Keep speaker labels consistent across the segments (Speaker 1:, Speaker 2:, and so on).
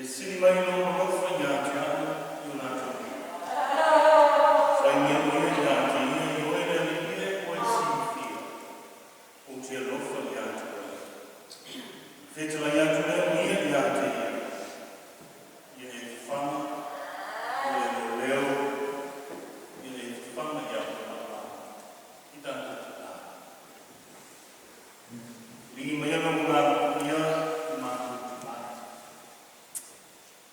Speaker 1: Fesili mai lou alofa ia te a'u i o latou nei, faimai oe ia te ia, Ioe le Alii e, ua e silafia, ou te alofa ia te Oe. Ona fetalai atu lea o Ia ia te ia, ia e fafaga, ia e loleo, ia e fafaga i au laolao. I tatou tatalo. Ligi maia lou agaga paia i matou tumai.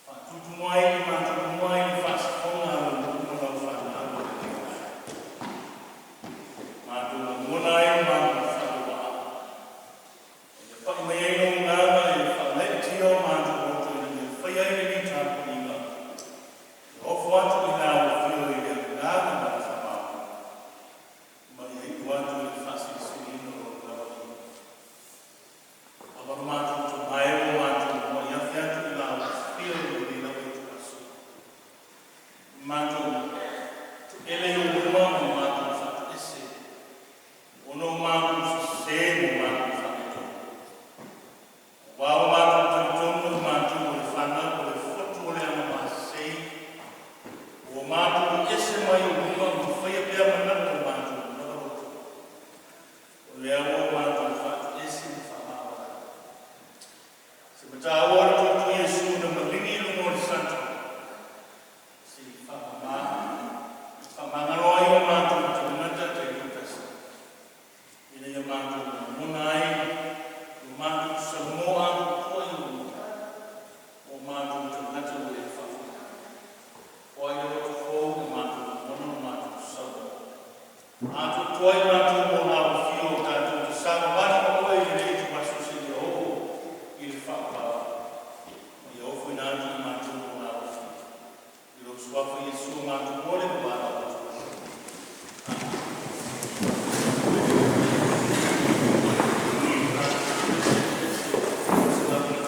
Speaker 1: Faatutu mai i matou uma i le faasafoga a lou nuu ma lau fanau o lenei aso. Matou lagona ai lo matou faatauvaa. Ia pai mai ai lou agaga e faalae'etia o matou loto ina ia faia ai lenei tapuaiga e ofo atu i lau Afio i le agaga ma le faamaoni, ma ia iu atu i le faasilisiliina o Lou lava Viiga. Ava lo matou tomae ua matou muai afe atu i lau Afio i lenei lava ituaso, matou toele i ou luma ma matou faatoese ona o matou sesē ma matou faaletonu. Aua ua matou talitonu o matou o le fanau a le fotu o le anamasei, ua matou ese mai ou luma ma faia pea manatu o matou lava loto. O lea ua matou faatoese ma faamavae. Se mataua o le toto o Iesu na maligi i luga o le sata, se i faamagalo ai o matou tagata taitoatasi, ina ia matou lagona ai lo matou salamo atoatoa i ou luma, o matou tagata ua e faafoeina. Foai le loto fou ua matou lagona lo matou salamo. Atoatoa ai matou mo lau afio tatou te savavali ma oe i lenei ituaso seia oo i le faavavau. Ma ia ofoina atu i matou mo lau afio. I lou Suafa Iesu matou momoli ma valaau atu ai. Amene.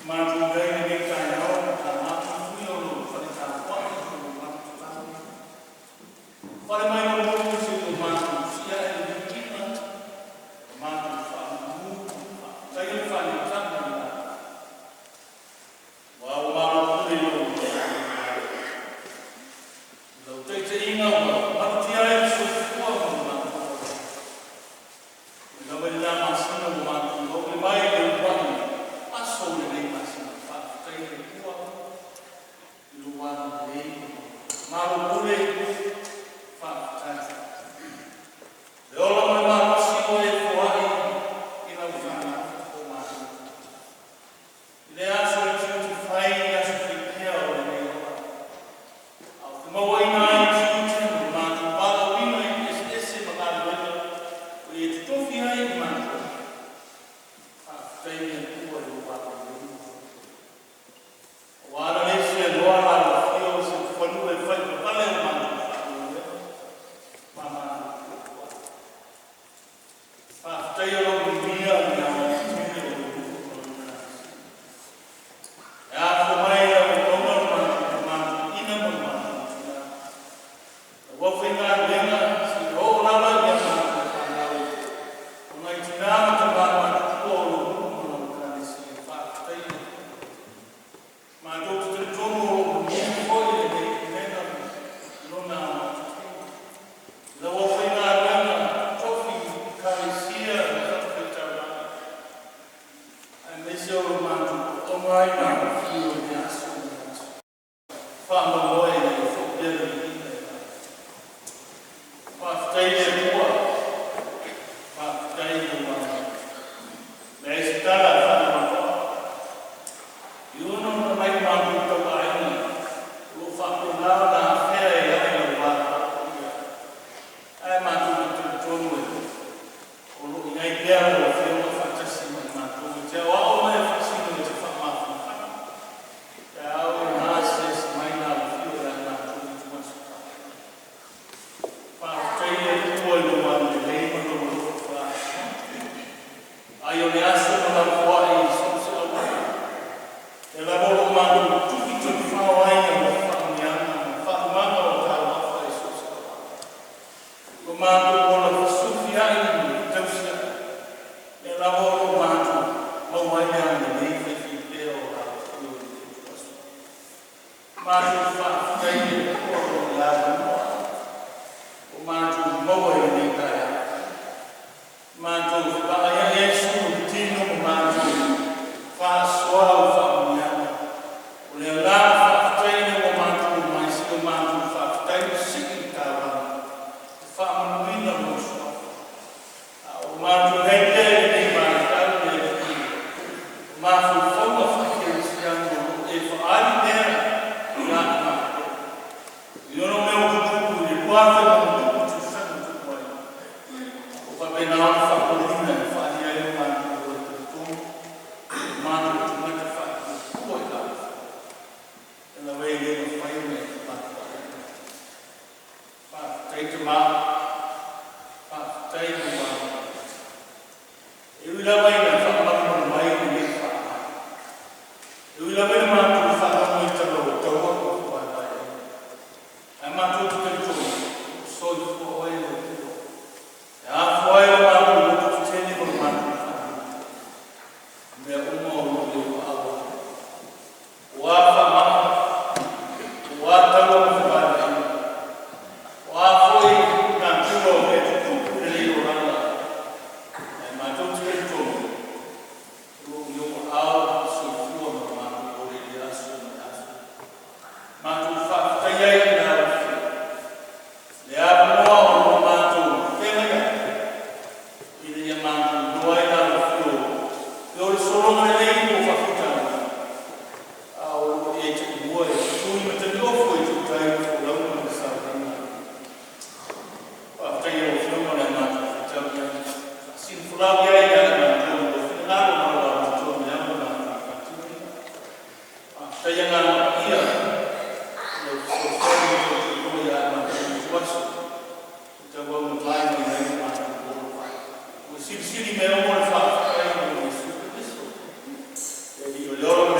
Speaker 1: Matou i ai lenei taeao ma tagatapuia o lo o fale tapuai ma lo matou tatalo. Fale mai o si o matou siae le viiga, o matou faamanu, faafetaia le faaneetaga i le lagi. Ua ua malo pule i lou lau taitaiga ua malutia ai le soifua ma lo matou ola. Mai lava i lena masina ua matou auli mai le uluai aso o lenei masina, faafetai i le Atua i lou agalelei ma lau malupule, faafetai. Le ola ma le malosi ua e foai i lau fanau o malo. I lea aso e tiute fai aso faipea o lenei ola, a o femauaiga ai tiute ma lo matou valaauina i mea eseese ma galuega ua e totofi ai i matou, faafetai le Atua i lou agalelei ma lou alofa. Ua le seanoa la le afio o se fanua e faipapale o matou faamoemoega ma matou tuatuaga. Faafetaia lou manuia ma le aoaotetele o lou nuu ma lau Ekalesia. E afua mai i lau auauna le matou tama toeaina ma le matou tina, lau aufaigaluega seia oo lava ia matou fanau, o nai tina ma tama matutua o lou nuu ma lau Ekalesia, faafetai le Atua. Matou te talitonu o lo o manuia foi lenei pulega i lona aoaotetele. I lau aufaigaluega totofi i Ekalesia ma fatafaitaulaga aemaise o lo matou pooga ai i le afifio i lea aso ma lea aso, faamoemoe ina ia foi pea le viiga i lau Afioga. Faafetai i le Atua, faafetai i lou agalelei. E leai se tala e faanoanoa e ui ona nai o matou tauaiga o lo o faapena ona afea e ala i lau valaauina, ae matou te talitonu o lo o i ai pea lau Afioga faatasi ma i matou e te aoao ma e faasino e te faamafanafana pe a oo ina asiasi mai le Alofio ia i matou i ituaso. Faafetai i le Atua i lou agalelei ma lou alofa faaleatua. Ai o le aso na lafoai i so o se auala, lea lava o lo o matou tufi tolefao ai i faamanuiaga ma faalumaga o taumafa i so o se auala. Ua matou ola fesufiai ma le fetausiai, lea lava o lo o matou maua ai le agalelei faifaipea o lau Afioga i ituaso. Matou faafetai i le Atua mo le avanoa ua matou maua i lenei taeao, matou fevaaiai ai sulu o le tino ma matou faasoa au faamanuiaga. O le agaga faafetai ina ua matou omai seia o matou faafetai ma sii le taulaga e faamamaluina Lou Suafa. A o matou i ai pea i lenei vaitau le Alii, o mafaufauga faa-kerisiano o lo o e faaali lea ia i matou. I ona mea ua tutupu i le 2000+ tausaga talu ai, ua faapena ona faapolina e faaalia ai lo matou loto talitonu, o matou o tagata faatuatua i lau Afioga. E le mafai ona e tuumataua. Faafetai Tama, faafetai i lou agalelei. E ui lava ina faamalumalu mai lenei faamai, e ui lava ina matou faalogo i tala ua taua ma fevaevaeaina, ae matou te talitonu o soifua Oe le Atua e afua ai lo matou lototetele ma lo matou faanoanoa. O mea uma o lo o i ou aao alofa. O a faamai, o a taua ma fevaevaeaiga, o a foi natura o mea e tutupu i lenei olaga, ae matou te talitonu o lo o i ou aao le soifua ma lo matou ola i lea aso ma lea aso. Matou faafetai ai i lau Afioga i le avanoa o lo o matou feagai ai, ina ia matou iloa ai le alofio o le sologa lelei mo faafitauli, a o lo o e taimua e tui ma taliofo i tautai le folauga ma le sauniga a le nuu. Faafetai i lau Afioga o le a matou fetau ai, faasinofolau i ai ia i matou i lou finagalo ma lau amiotonu e ana le matou faatinoina. Faafetai Agaga Paia i lau fesoasoani ma tautuilua ia i matou i ituaso e tauaugafa ai lo matou ola. Ua silisili meauma le faafetai ona o Iesu Keriso, le Alii o le ola ma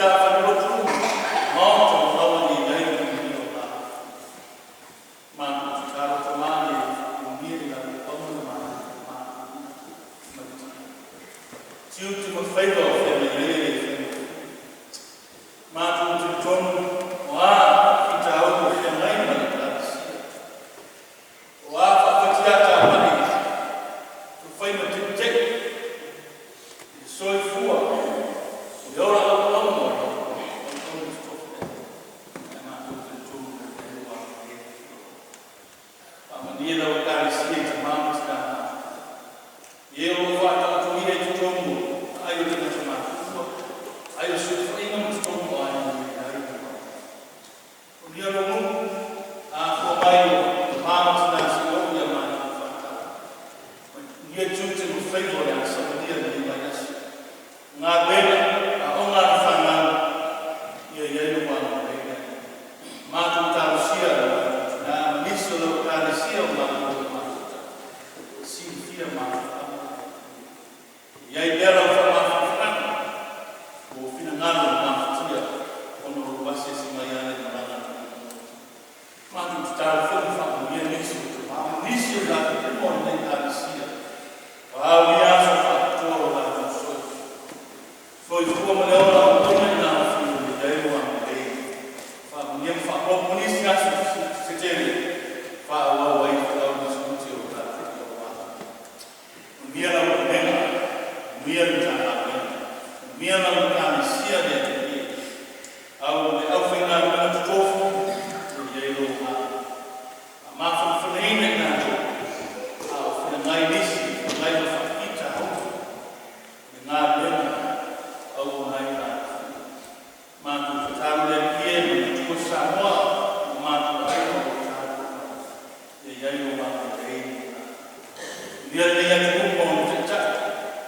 Speaker 1: Faalelotu uma, maota ma laoa ia i ai le manuia o la matou tatalo. Tama ia faamanuia i lau auauna le matou ma le tina, tiute ma faiva o feagai ai e le faigofie. Matou te talitonu o a faafitauli o feagai ma le Ekalesia, o a faafatiatamai e fai ma te'ute'u i le soifua ma le ola auauna o lau Auauna totofi ē, ae matou te talitonu o lo o i ai lou agalelei. Faamanuia lau Ekalesia i tamā ma tinā matutua, i e o lo o faataotolia i totonu o aai o tagata matutua, aai o sulufaiga ma totonu o aiga, ia i ai lou agalelei. Manuia lou nuu, afua mai o tamā ma tinā seia oo ia matou faatauapu. Manuia tiute ma faiva o le a savalia i lenei vaiaso, o galuega, aoga a le fanau, ia i ai lou agalelei le Alii. Matou talosia lo matou tinā ma nisi o lau Ekalesia ua matou mafuta e silafia mafuaaga o le Ia i ai pea lau faamafanafanaga i lou finagalo mafatia ona o lou asiasi mai ala i malaga a le Tuimanua. Matou tatalo foi ma faamanuia nisi o tamā ma nisi o latou uma o lenei Ekalesia ua aulia aso faapitoa o latou soifua ma le ola auauna i Lana Afioga. Ia i ai lou agalelei, faamanuia ma faaopoopo nisi aso se tele e faaauau ai feau ma tiute o lo tatou tauaveina. Manuia lau avega, manuia le Matagaluega, manuia lau Ekalesia le Alii e. Au le aufaigaluega totofi, ia i ai lou agaga faamafanafanaina i latou a o feagai nisi, feagai ma faafitauli i le galuega o auauna ai i Lana Afioga. Matou tatalo le Alii e, manatua Samoa ma o matou aiga o lo o tapuai mai, ia i ai lou agalelei mo i latou. Manuia lenei atunuu ma ona taitai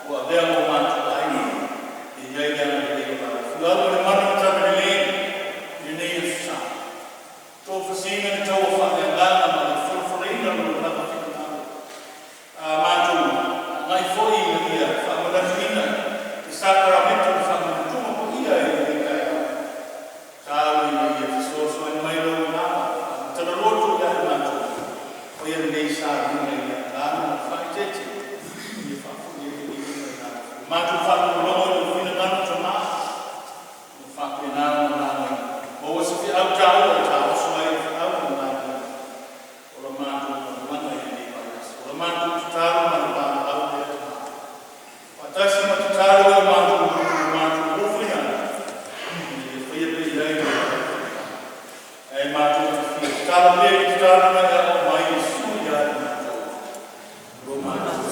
Speaker 1: ua avea ma o matou aiga, ia i ai le agalelei o lau Afio atu le malu ma talalelei i lenei aso Sa, tofasina le taua faaleagaga ma le folafolaina o Lou lava finagalo. A matou agai foi ina ia faamanatuina le sakaramento o le Faamanatuga Paia i lenei taeao, tatalo ina ia fesoasoani mai Lou Agaga faamatala loto ia i matou e faia lenei sauniga i le agaga ma le faaeteete ina ia faafoi ai le viiga i lau Afioga. Matou faalogologo i lou finagalo Tama, ia faapena ona lagaina, maua se feau taua e taoso ai le feau ma le galuega o la matou malamalama i lenei vaiaso. O le matou tatalo ma le valaau lea Tama, faatasi ma tatalo e o matou loto ma matou ofo i alo ina ia faia pea i ai lo Tatou finagalo. Ae matou te fia tatalo pea i le tatalo na e aoao mai ai Iesu ia i matou, Lo matou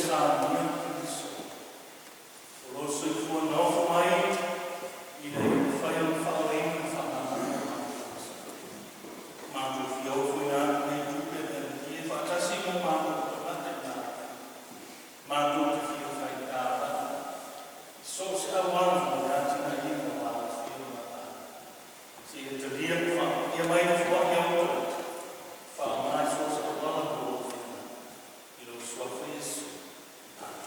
Speaker 1: Peretania ma Keriso, o lo Soifua na ofo mai ina ia mafai ona faaolaina ma faamagalo matou. Matou fia ofoina atu nei i tupe ma e faatasi ma o matou tagata i Malta. Matou te fia faitā i so o se auala mo le atinaeina o alofia ma mataaga. Seia talia ma faapaia mai le foai a ou tagata, faaaoga i so o se auala mo lou finagalo. I lou Suafa Iesu. Amene.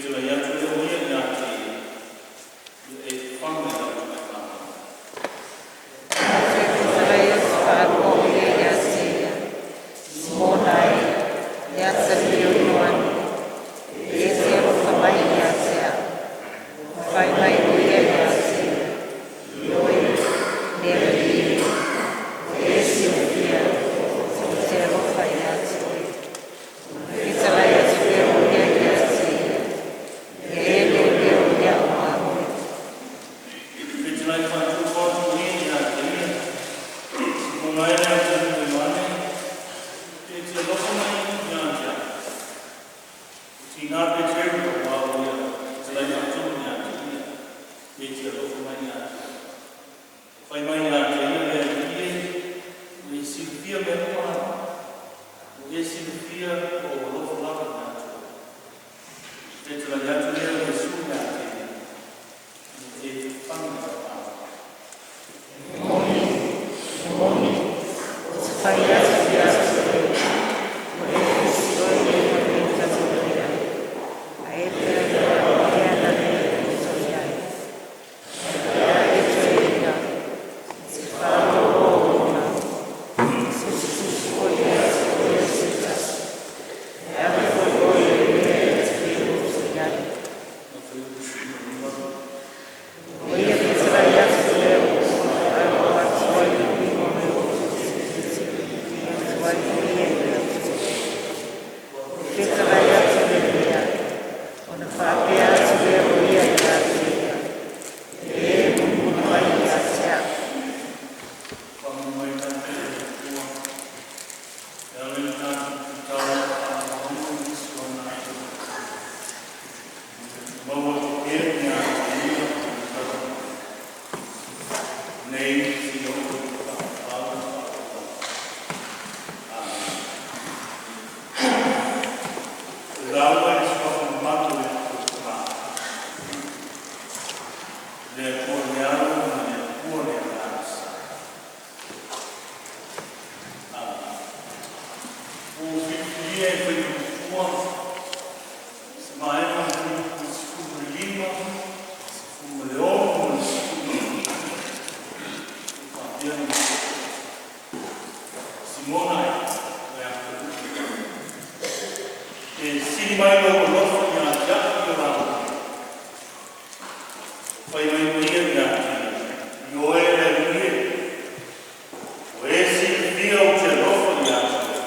Speaker 1: Fetalai atu lea o ia ia te ia, ia e fafaga i lau tafaimalo.
Speaker 2: Ou te fetalai atu faaloa o ia ia te ia, Simona e, ia Sapiu Ioane, e te alofa mai ia te a'u. Na fai mai o ia ia te ia, Ioe, le Alii e, ua e silafia ou te alofa ia te oe. Ona fetalai atu lea o ia ia te ia, Ia e leoleo i a'u mamoe.
Speaker 1: Fetalai faatupu atu o ia ia te ia, Simona e le atalii o Ioane, e te alofa mai ia te a'u? Ua tiga Peteru auā ua ia fetalai faatonu ia te ia, “E te alofa mai ia te a'u?” Fai mai ia te ia, “Le Alii e, ua e silafia mea uma lava, ua e silafia ua ou alofa lava ia te oe.” Fetalai atu lea o Iesu ia te ia, “Ia e fafaga i a'u mamoe.”
Speaker 2: E moni, e moni, ou te fai atu ia te oe, ua e fusi oe i le mea e tatolo ai, ae e fealuai i mea na e pito i ai. Ae pe a e toe ila, e te faaloloa ou lima, e tusitusi foi ia te oe e se tasi, e ave foi oe i le mea e te le loto i ai.
Speaker 1: Mataiu 15.
Speaker 2: O ia fetalai atu lea ua faaloa atu ai lou lima ma lou tusitusi atu ai o ia ia te oe. Ua fetalai atu le mea, ona faapea atu lea o ia ia te ia, Ia e mulimuli mai ia te a'u.
Speaker 1: Faamanuia mai tatou e le Atua e ala i le tatou tatalo faaaloalo i nisi o a tatou maua atu pea ia te Ia le nei seia oo i le faavavau ma le faavavau. Amene. O le lauga i le Suafa mamalu o le Atua Tama, le Atua le Alo ma le Atua le Agaga Sa. Amene. Ua filifilia e Faipule se vaega o le Fuaiupu 15, 16 ma le 17 ua faapea ona Simona e, o le a e sili mai lou alofa ia te a'u i lo la Fai mai o ia ia te ia, “Ioe le Alii e, ua e silafia ou te alofa ia te oe.”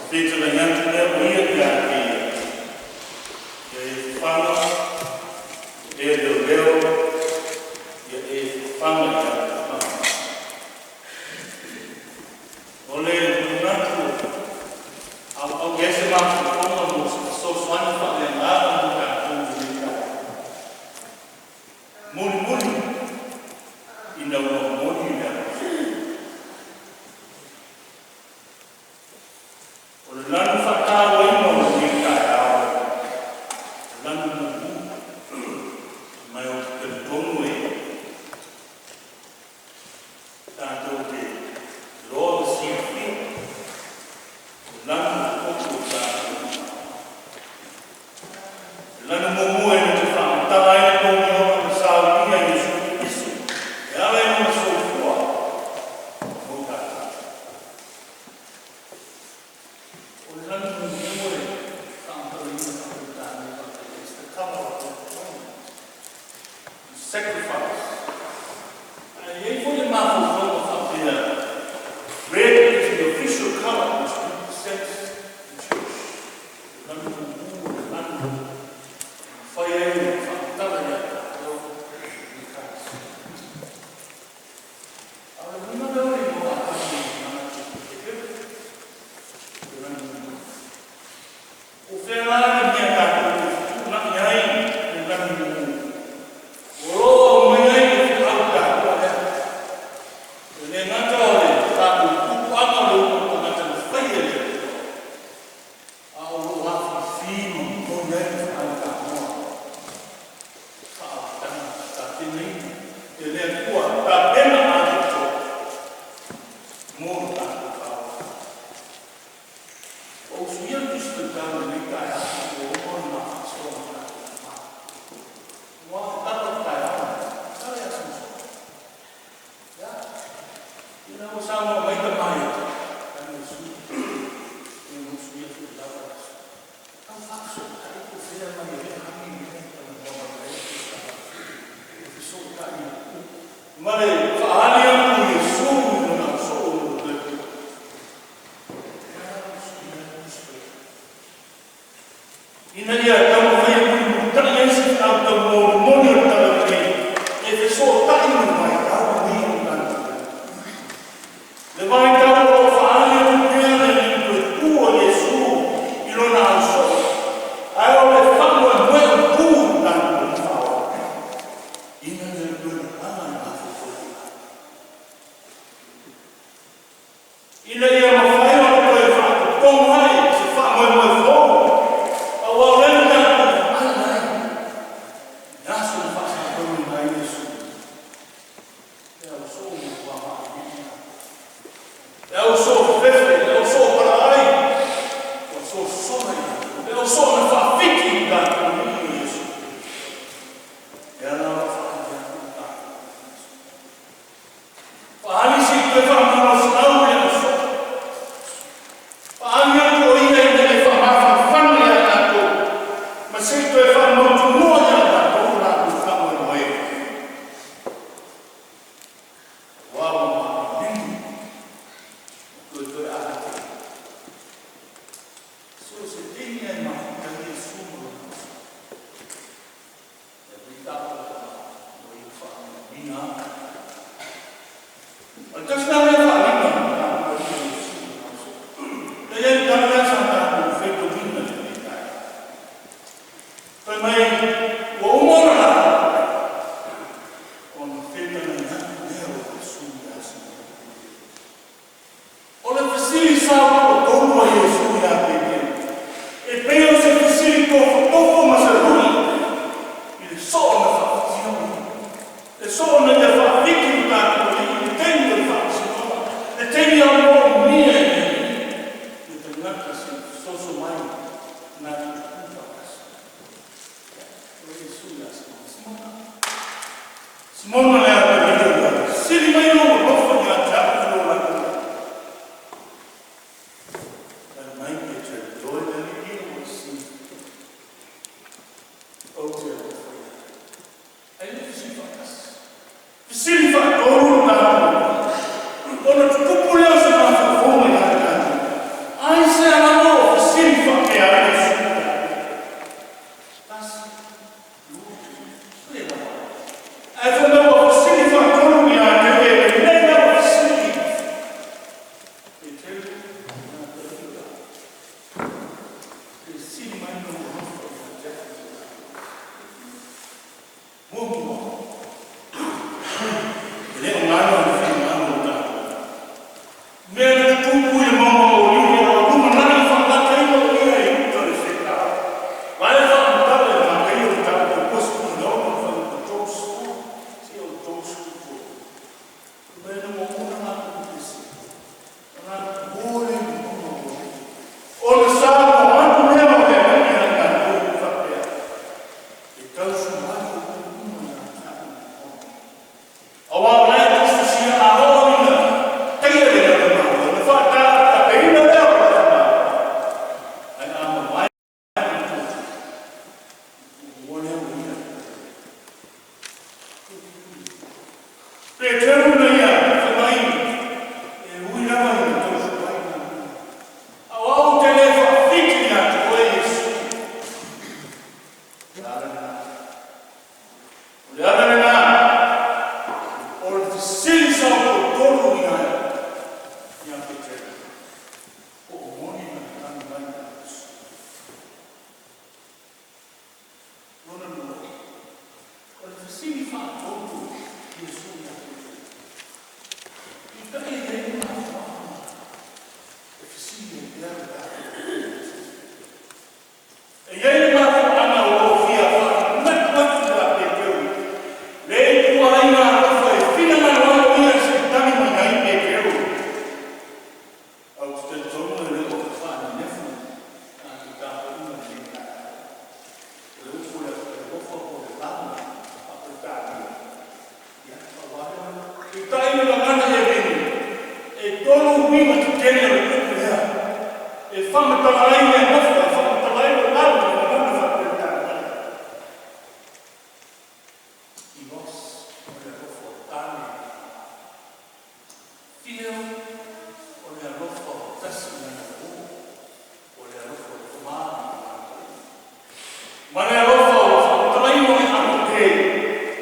Speaker 1: Fetalai atu lea o ia ia te ia, “Ia e fafaga, ia e leoleo, ia e fafaga i a'u mamoe.” O le manatu a o i ai se mafaufauga mo se fesoasoani faaleagaga mo tatou i lenei taeao, mulimuli ina ua moni le alofa. O le lanu faatauaina o lenei taeao, o le lanu mumu, ma ou te talitonu e tatou te iloa ma silafia o le lanu o le potu o tatou. O le lanu mumu e na te faamatala ai le pouni ola na saunia e Iesu Keriso e ala i Lona soifua mo tatou. O le lanu mumu e faamatalaina faa-Peretania faapea, is the cover of the atonement, sacrifice. Ae i ai foi le mafaufauga faapea, red is the official color which represents the church. O le lanu mumu o le lanu fai ai o faamatala ia tatou i Ekalesia. A o le uiga lea o le igoa a Atamu i tagata Hepero, o le lanu mumu. O fea la le mea tatou te fetuunai ai le lanu mumu o lo o aumai ai le feau taua lea? E le gata o le tatou tupuaga o le uluai tagata na faia e le Atua, a o lo o afifi ma moni ai le feau taua faaolataga tapenaina e le Atua, tapena atoatoa mo le tatou faaolataga. Ua ou usuia le Tusi Faitau i lenei taeao ua uma ona lava le aso. Tau faafesootai po o fea mai ai le agi lea e talanoa mai ai le fesootai ma le faaali atu i Iesu i lona ausoo ua toe ina ia taumafai e mulimulitai ai se feau taumolimoli o le Talalelei e fesootai ma le vaitau lenei ua tatou i ai. Le vaitau o lo o faaali atu pea le tu a Iesu i lona ausoo, ae o le faamoemoe autu o le tatou Alii Faaola, ina ia toe lalaga le mafaufau ina ia mafai ona toe faatotoga ai se faamoemoe fou, aua o lea na tatou vaai ai i aso na faasapauina ai Iesu, le ausoo ua matua maolimili atoa, le ausoo fefefe, le ausoo palaai ua sosola i latou, le ausoo na faafiki i le tatou Alii o Iesu. Lea la o lo o faaali atu le tatou Faaali se i toe faamalosiau le ausoo, faaali atu o Ia ina ia faamafanafana ia i latou, ma se i toe faamautinoa ia i latou lo latou faamoemoe, aua ua malimali ma toetoe avatea. So o se taimi lava e mafuta ai Iesu ma lona ausoo, e peitai ua ia faamalamalamaina atu. O le tasi la lea faaaliga na taua ai Iesu ma lana ausoo. E i ai le tala lea sa tatou faitauina i lenei taeao. Fai mai ua uma ona lava, ona fetalai atu lea o Iesu ia Simona Petelo. O le fesili saoloto a Iesu ia Petelo, e pei o se fesili tofotofo ma se lu'i i le soo na faafitia o ia. Le soo na ia faafiki lo tatou Alii i le taimi o le faamasinoga, le taimi a o moomia e le Alii le tagata se i soso mai na te tutu faatasi. O Iesu ia Simona, Simona, Simona le atalii o Ioane, sili mai lou alofa ia te au i lo latou. Fai mai Petelo, ioe le Alii ia ua e sili, ou te alofa ia te oe. Ae le fesili faatasi, fesili faatolu le tatou Alii, ona tutupu lea o se mafaufauga ia i tatou, aisea lava ua fesili faapea ai Iesu ia Petelo? Tasi, lua, le lava. Ae fai mai ua ai le alofa e faamatala ai lou alo i le lagona faa-Peretania. Eros, o le alofa o tane ma Phileo, o le alofa o tasi ma le uo, o le alofa o le tamā ma le tamātai. Ma le alofa o le faamatalaina o le agape,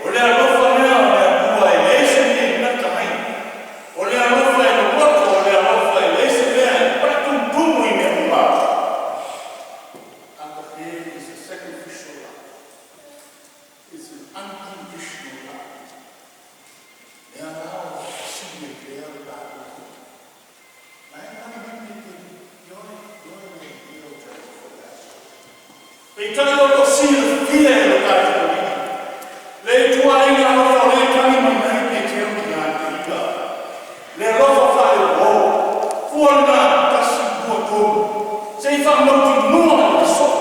Speaker 1: o le alofa lea o le Atua e leai se mea e gata ai. O le alofa e loloto, o le alofa e leai se mea e faatumutumu i mea uma. Agape is a sacrificial love. It's an unconditional love. Lea la o fesili ai pea le tatou Na e tali mai pe te ioe, ioe le ioe o te alofa ia te oe. Peitai o lo o silafia e lo tatou Alii le ituaiga alofa o lea e tali mai ai Peteru ia te ia, le alofa faale-uo, fua lena, tasi, lua, tolu, se i faamautinoa i le soo.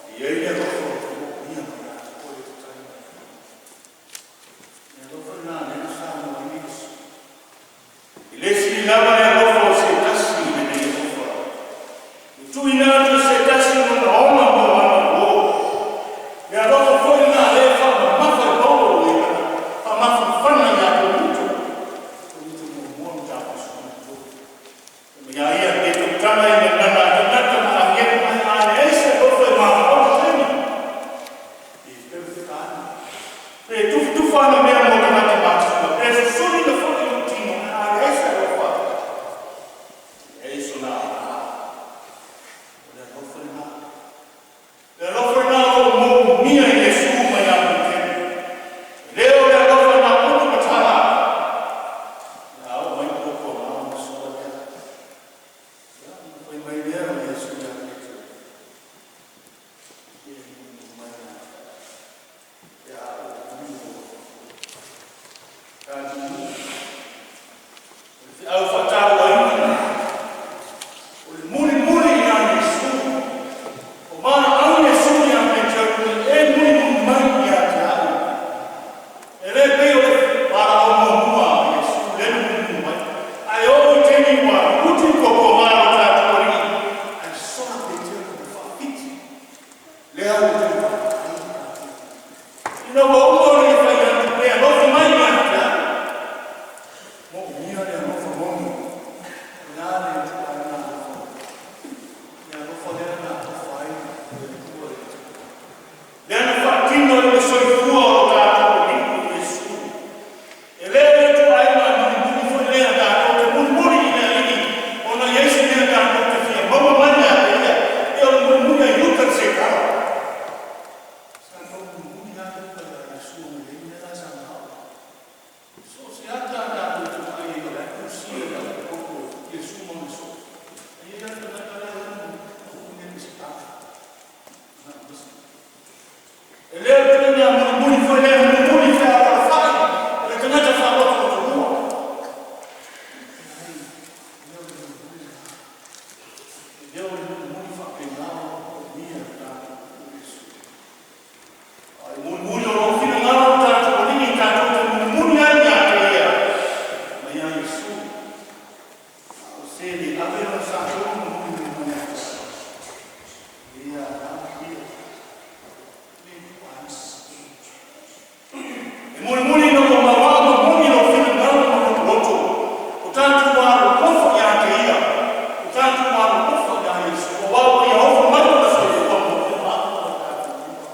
Speaker 1: E i ai le alofa ou te moomia mai ia te oe e te tali mai ai. Le alofa lena lea na saunoa ai Iesu. E le sili lava le alofa o se tasi i lenei alofa. E tuuina atu e se tasi lona ola mo ana uo. Le alofa foi lena lea e faamamafa i Paulo i lana faamafanafana ia Korinito. Korinito muamua mataupu 13. Ia ia pe tautala i gagana a tagata ma agelu ae a leai se alofa e mafaufau taimi. E peufetani. Pe tufatufa ana mea mo tagata matutua, pe susuni na foi lou tino ae a leai se alofa. E leai sona aoga. O le alofa lena. Le alofa lena o lo o moomia e Iesu mai ia Peteru. E le o le alofa na ulu ma tala. Le a oo mai puapuaga ona sola lea. Ia, ona fai mai lea o Iesu ia Peteru, E mulimuli mai ia te au, pe a ou mulimuli atu. Tatou O le feau faatauaina lena, o le mulimuli ia Iesu. O valaau Iesu ia Peteru e mulimuli mai ia te au. E le pei o le valaau muamua a Iesu lea na mulimuli mai. Ae oo i taimi ua uti puapuaga lo tatou Alii, ae sola Peteru ma faafiti. Lea ua toe valaau ai tatou. Ina ua uma ona ia fai atu, e alofa mai ia te au. Moomia le alofa moni. O le a le ituaiga alofa lea? Le alofa lea na alofa ai le Atua ia te oe. Lea na faatino i le soifua o lo tatou Alii o Iesu. E le o le ituaiga mulimuli foi lea tatou te mulimuli i le Alii ona i ai se mea tatou te fia maua mai ia te ia, ia o le mulimuli a Iuta le Seitala. Sa tau mulimuli lava Iuta ia Iesu ona i ai le mea la sa manao. So o se ata a tatou te vaai ai o la e tusia i lalo o toto o Iesu ma ona soo. E i ai lava le tagata la e ono uu nei se tala. Na o misi. E le o le ituaiga mulimuli foi lea na mulimuli fealoalofai o le tagata faalotolotolua. Leai, e le o le mulimuli lena. E le o le mulimuli faapena o lo o moomia e le tatou Iesu. A o le mulimuli o lou finagalo o tatou alii tatou te mulimuli ai ia te ia, ma ia Iesu. A o se le ave lona satou ma mulimuli mai ia te au, ia na ia le ituaiga. E mulimuli ina ua maoao ma moni lou finagalo ma lou loto, o tatou alolofa ia te ia, o tatou alolofa ia Iesu, aua ua ia ofo mai lona soifua mo mea uma o tatou lima.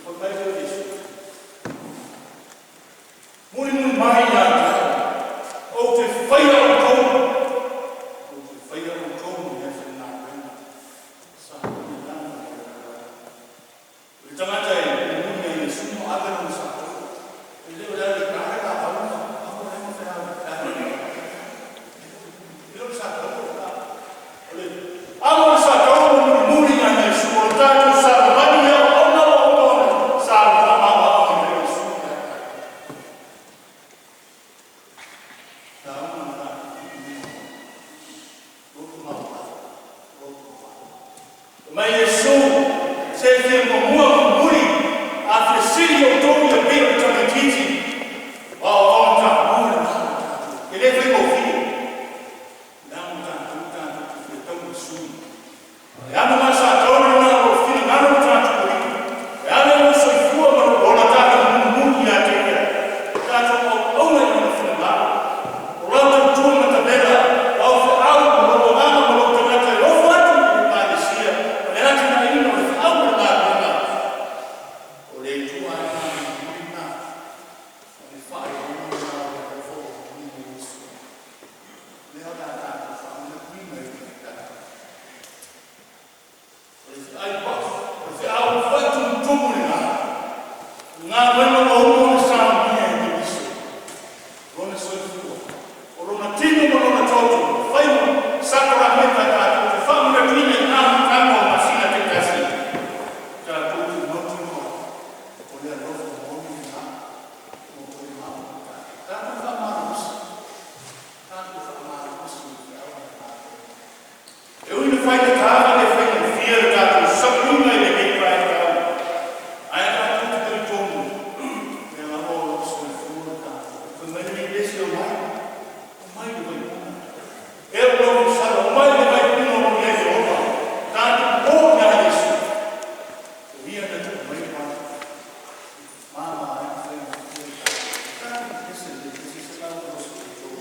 Speaker 1: Ona fai mai lea o Iesu, Mulimuli mai ia te au, ou te faia outou, ou te faia outou ma meafaigaluega. Sa moni lana ma le lalolagi. O le tagata e mulimuli ia Iesu ma ave lona satou, e le o le alu e ta le laau ma amo le ma feau e alu e le o le satou o le O le amo o le satou ma mulimuli ia Iesu, o le tatou savavali ia o ona ua uma ona saunoa ma aoao mai Iesu ia tatou. Lauga na tatou tuuina loto maualalo, loto maualalo. Fai mai Iesu, Se e fia muamua mulimuli, a fesili outou ia pei o le tamaitiiti, o aoaoga taua lena mo tatou. E le faigofie. Leaga o tatou tatou te fia taula sui. Ai pa, o feau foi tumutumu lena. Galuega ua uma ona saunia e Keriso. Lona soifua, o lona tino ma lona toto, fai ma sakarameka tatou te faamanatuina i amataga o masina taitasi, tatou te mautinoa o le alofa moni lena ua toe mafuta ai. Tatou faamalolosi, tatou faamalolosi i feau ma tatou. E ui ina faigata ma le faigofie le tatou sauiuga i lenei vaitau, ae tatou te talitonu le lava o lo o soifua le tatou. Fai mai lenei pese, omai, omai le vaipuna. E o sala, omai le vaipuna o ia e ola. Tatou o ia Iesu. O ia na tuu mai le vai. Mama ai na faigofie le tatou. Tatou pese le pese se lau o soifua.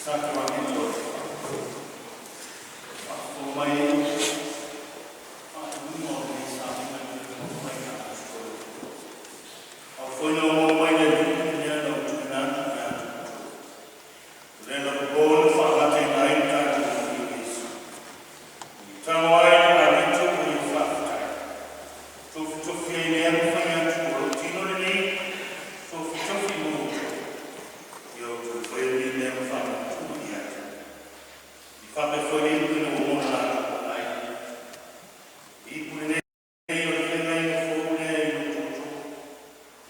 Speaker 1: Sakaramento faafofoga mai faaiuga o lenei sauniga e pei ona mafai ona aofoina ua maua mai le Alii lea na ua tuuina atu ia te outou. O le anapo na faagataina ai le tatou Alii o Iesu, ina ia tago ai le lameko ma ia faafetai, tofitofi ai lea ma fai atu, “O lou tino lenei e tofitofi mo outou, ia outou faia lenei mea ma faamanatuga ia te a'u.” E faapea foi le ipu ina ua uma ona latou aai, “O le ipu lenei o le feagaiga fou lea i lo outou toto.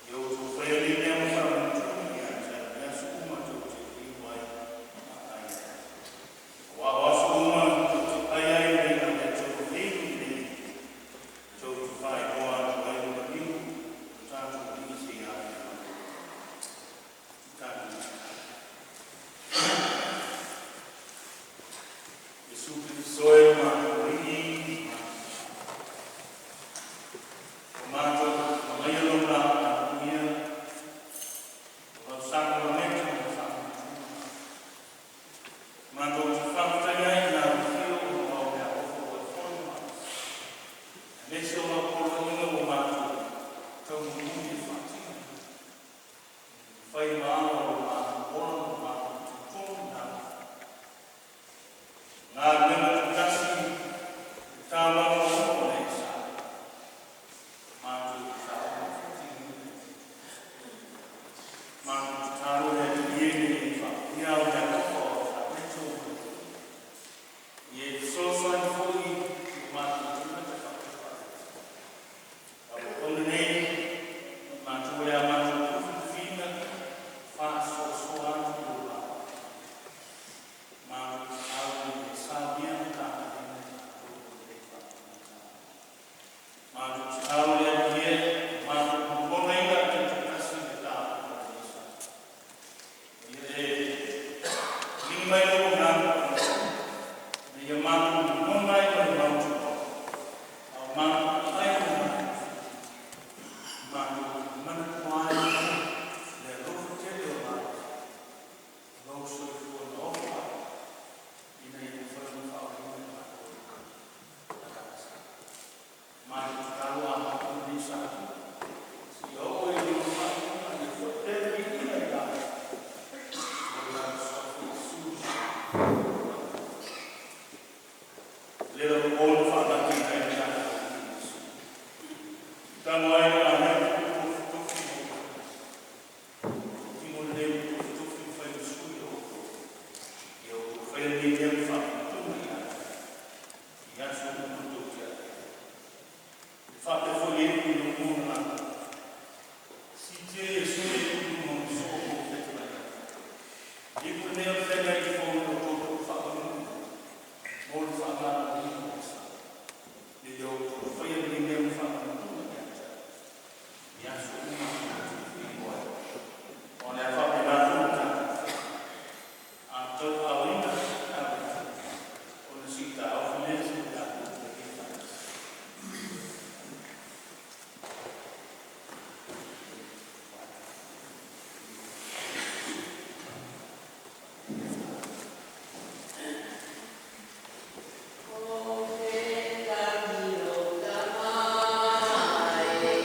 Speaker 1: Ia outou faia lenei mea ma faamanatuga ia te a'u i aso uma tou te inu ai ma aai ai. Auā o aso uma tou te ai ai i lenei lameko ma inu i lenei ipu, tou te faailoa atu ai le maliu o lo tatou Alii seia afio mai. Tatou tatalo. Iesu Keriso e lo matou Alii ma Matua, ua matou agaia lou Laau manuia, o lau sakaramento ma faamanatuga. Matou te faafetaia ai i le afifio o Aoao meaalofa ua e fono ma aemaise o lau Poloaiga ua matou taunonomuli e faatino, ina ia fai ma ao o lo matou ola ma lo matou tautoga i le alofaiva. Galulue tuutasi i le taulaga oona e Samoa, matou te sauni e faatinoina. Matou tatalo le Alii e ina ia e faamanuia au meaalofa o lau sakramentoa ua e fesoasoani foi i o matou tagata faapalepale. Lau auauna nei, o matou o le a matou lufilufiina ma faasoasoa atu i lou laau. Matou tatalo ina ia e saunia ma tapaneina e tatou lenei faatonuga. Matou tatalo le Alii e, ua matou momonaina le taitoatasi i le taofiga o lenei sa. Ia e lagigi mai lou Agaga Paia ina ia matou lagona ai ma le mautinoa, a o matou aai ma matou fili, matou te manatua ai le alofa tele o le Atua, lou soifua na ofo atu ina ia mafai ona faaolaina i tatou. Matou tatalo amata lenei sauniga, seia oo i lona faaiuga, ia foi pea le viiga i le Atua i lo le Suafa Iesu. Le anapo na faagataina ai le tatou Alii Iesu, tago ai le lameko ma tofitofi mo outou. O lou tino lenei ua tofitofi e fai ma sui o outou. Ia outou faia lenei mea ma faamanatuga ia te a'u i aso uma tou te ai ai. E faapea foi le ipu ina ua uma ona latou aai, siitia Iesu le ipu i luga ona soo mo le fetalaiga, “O le ipu lenei o le feagaiga fou i lo outou toto faavaluina mo le faamagaloina o le sa. Ia outou faia lenei mea ma faamanatuga ia te a'u i aso uma tou te inu ai.” O le a faapena foi ona tatou faia, a tauaaoina le lameko, ona siitaofi lea seia tatou talia faatasi.
Speaker 3: O te lagi o Tama e.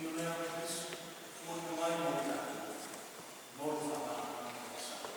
Speaker 1: Tino lea o Keriso e foliga mai mo i tatou, mo le faamagaloina o le.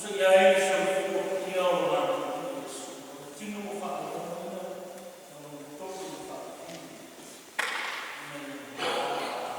Speaker 1: Tutusa i ai le soifua paia o lo matou Alii Iesu, Lona tino ua faalogoina ma Lona toto na faapipii, ina ia matou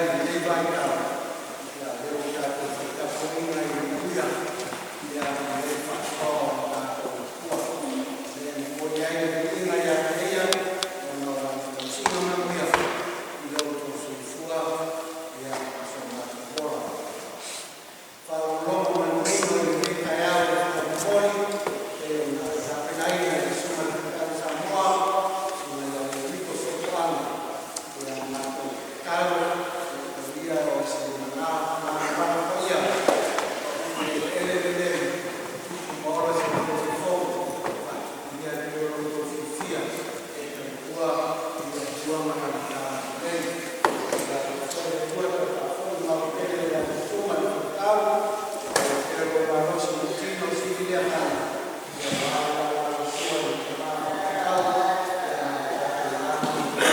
Speaker 4: Lenei vaitau, ia, lea ua tatou fetafoaiga i le manuia, ia, ma le faasoa o le tatou Atua. O lea e momoli ai le viiga ia te Ia ona o Lana tausiga manuia i lo outou soifua ma so matou ola. Faaaloalo manino i lenei taeao i le momoli e pei ona tapenaina e le Susuga i le Taitai o Samoa, le Susuga ia Iulito Soopoaga. Ia matou tatalo ia o se mana manava paia i le eleele lenei e tupu ma ola se malosi fou e faatupuina ai pea lo outou fiafia e tautua i le Atua ma Lana agalelei. Ia alofagia e le Atua toe faafoi maumutele o lau susuga i le faifeau, ia maua pea lou malosi i le tino e sili lea mana aua le lagolagosua i tama ma taitau ma le tatou va.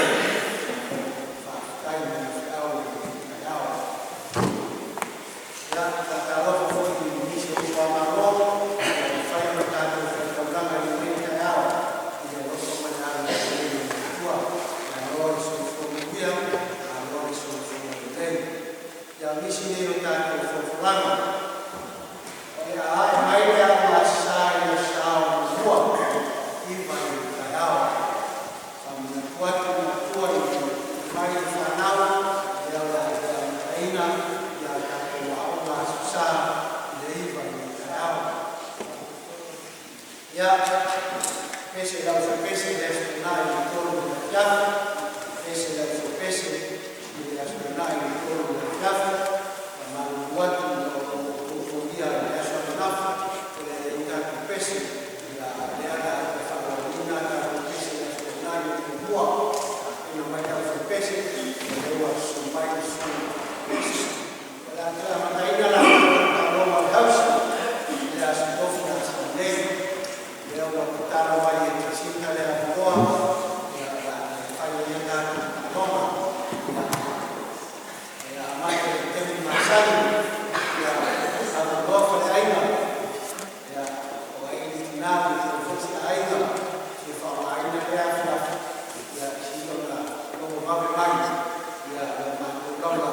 Speaker 4: Faafetai mo le feau i lenei taeao. Ia, e faatalofa foi i nisi o uso a Malo ua mafai ona tatou faitaulaga i lenei taeao i le alofa ma le agalelei o le Atua. Malo le soifua manuia, malo le soifua lelei. Ia, o nisi nei o tatou folafolaga, o le a ae mai le auma Aso Sa i le aso Sa o Muamua i le 9 i le taeao. Faamanatu atu i matua ina ia tuuina mai le fanau, o lea o le a toe amataina a tatou aoga Aso Sa i le 9 i le taeao. Ia, pese le aufuepese i le aso Toonai i le 3 i le afiafi, pese le aufuepese i le aso Toonai i le 3 i le afiafi. Faamalulu atu o lo o tutulia i le aso ananafi e leai ai tatou pese. Ia, a o lea o le a toe faaauauina a tatou pese i le aso Toonai o muamua. Tapena mai le aufuepese, o lea ua susu mai le susuga i le pese. O le a toe amataina la tatou taaloga o le hausi i le aso Tofi Aso nei. Lea ua tatalo mai e Jacinta le avanoa, ia, o le a toe fai ai a tatou taaloga. Ia, e amata i le taimi masani. Ia, avanoa Faleaiga. Ia, o ai le tina pe toa foi se aiga e fia faaaogaina lea afiafi, ia sili ona logo vave mai ia le matou lava,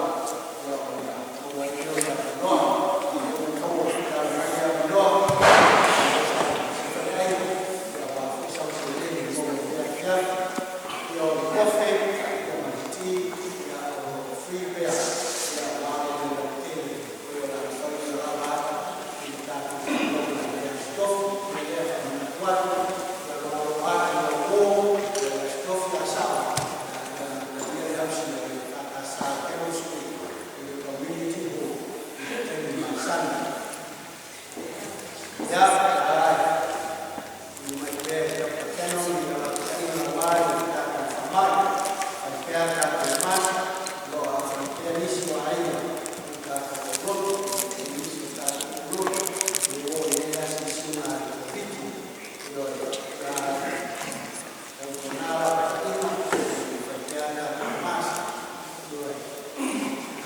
Speaker 4: ia, ona maua ai lea o le avanoa. Lea ua maua tatalo mai le avanoa se Faleaiga aua foi sau seleni e maua i lea afiafi. Ia, o le kofe ma le ti, ia, o lo o free pea, ia, aua le lautele o le a mafai ona lava atu i le tatou taaloga i le aso Tofi. O le mea lea e faamanatu atu, ia logologo atu i lau uo i le aso Tofi a sao amatalia le hausi a le EFKS General Street i le Community Hall i le taimi masani. Ia, tuuina mai pea i Dr. Keno i lapataiga aua le tatou faamai, fai pea tatou mask, o lo o aafia pea nisi o aiga i tatou lotu, i nisi o tatou lotu e o i ai le asiasiga a le Koviti. Ioe, tautuana lapataiga, fai pea tatou mask. Ioe,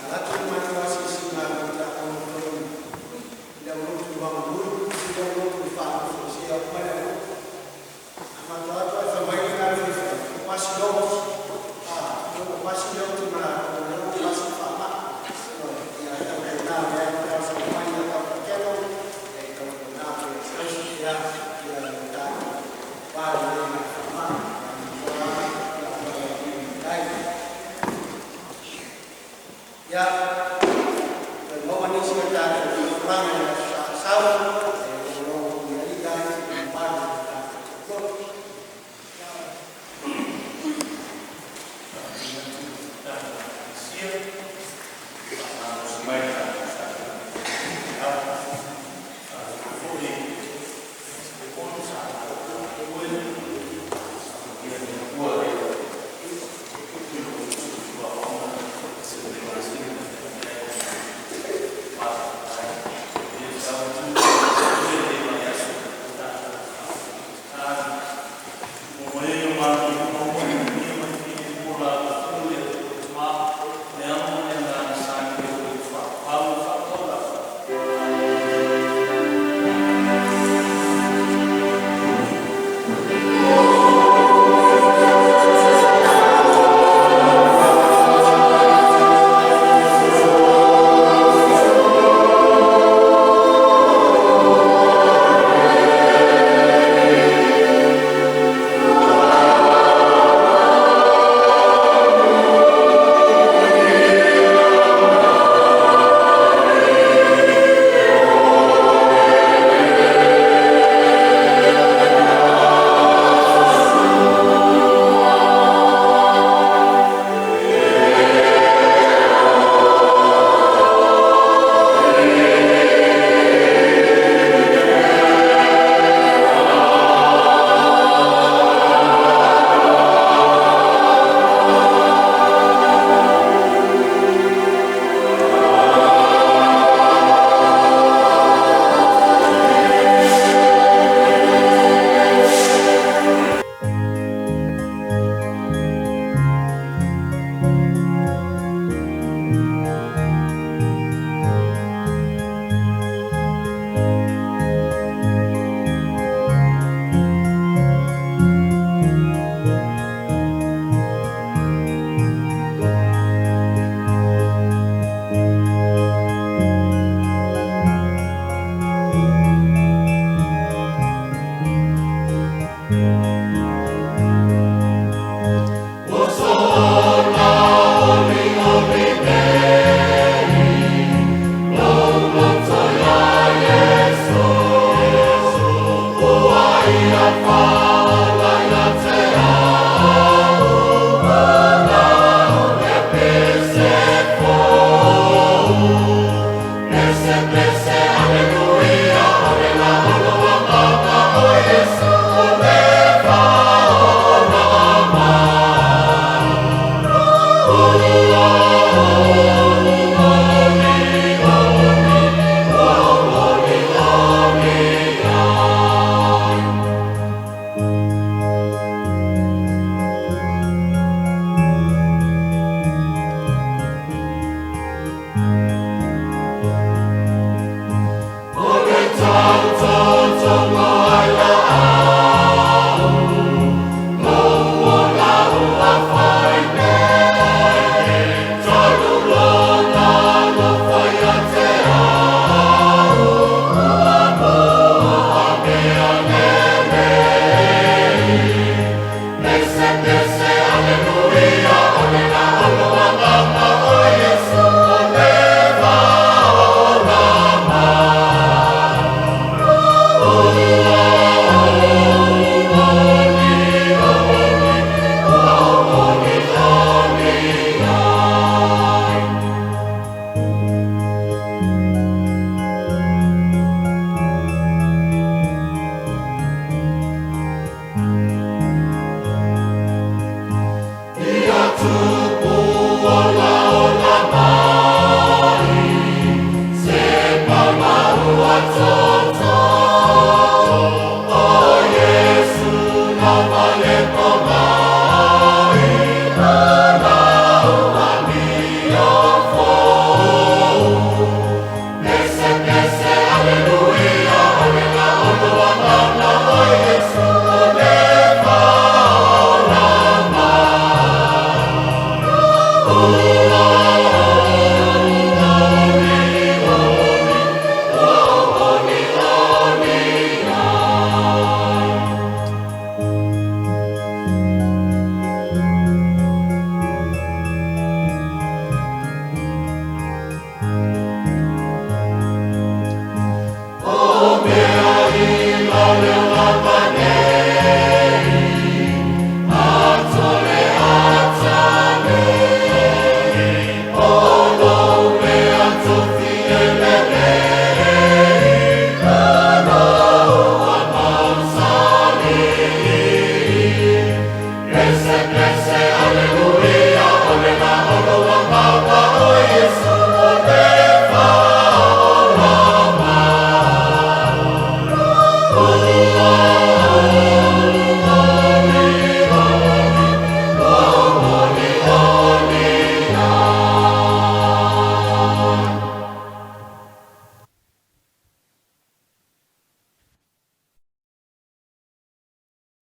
Speaker 4: alu atu le matou asiasiga a le Tiakono Toeaina i le aulotu i Uaganui, i le aulotu i Faanufuesea uma le aulotu. A matou o atu ae fai mai le fealofani, ua pasi le oti, ua pasi le oti ma latou, o lea ua pasi le faamai. Ioe, ia tautuana, o lea e talosaga mai ia Dr. Keno, e tautuana pe tausi pea ia le tatou va lelei ma le faamai. Ia, ia toe maua nisi o tatou folafolaga i le aso Sa e logologo i alii ai le mamalu o le tatou lotu.
Speaker 1: Sia.